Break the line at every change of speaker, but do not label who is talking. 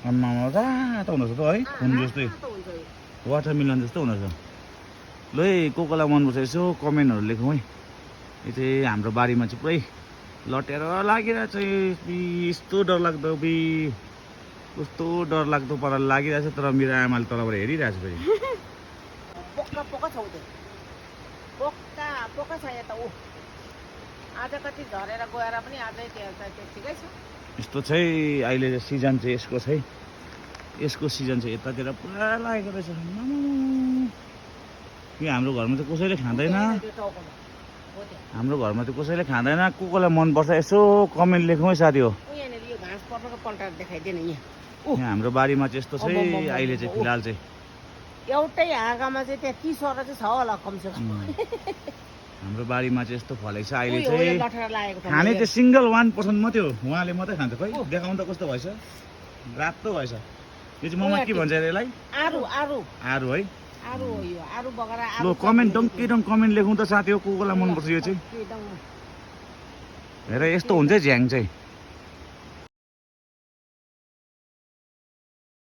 आम्मामा रातो हुँदोरहेछ त है खुन जस्तै वाटरमेलन जस्तो हुँदोरहेछ ल है को कोलाई मनपर्छ यसो कमेन्टहरू लेखौँ है यो चाहिँ हाम्रो बारीमा चाहिँ पुरै लटेर लागिरहेछ यस्तो डरलाग्दो कस्तो डरलाग्दो पाराले लागिरहेछ तर मेरो आमाले तलबाट हेरिरहेछ फेरि
पोका पोका छ उतै पोका पोका छ यता ऊ आज कति झरेर गएर पनि आजै त्यो ठिकै छ
यस्तो चाहिँ अहिले सिजन चाहिँ यसको सिजन चाहिँ यतातिर पुरा लागेको रहेछ यो हाम्रो घरमा चाहिँ कसैले खाँदैन हाम्रो घरमा चाहिँ कसैले खाँदैन को कोलाई मनपर्छ यसो कमेन्ट लेखौँ है साथी हो
यहाँनिर यो घाँस पर्नको पल्टाएर देखाइदिएन
यहाँ हाम्रो बारीमा चाहिँ यस्तो चाहिँ अहिले चाहिँ फिलहाल चाहिँ
एउटै हाँगामा चाहिँ त्यहाँ 30वटा चाहिँ छ होला कमसेकम
हाम्रो बारीमा चाहिँ यस्तो फलेको छ अहिले
लटेर
चाहिँ
लागेको छ
खाने चाहिँ सिङ्गल 1% मात्रै हो उहाँले मात्रै खान्छ खै देखाउनु त कस्तो भएछ रातो भएछ यो चाहिँ ममा के भन्छ यसलाई
आरु आरु
आरु है
आरु हो यो आरु बगरा
ल कमेन्ट डङ्की कमेन्ट लेखौँ त साथी हो को कोलाई मनपर्छ यो चाहिँ हेर यस्तो हुन्छ झ्याङ चाहिँ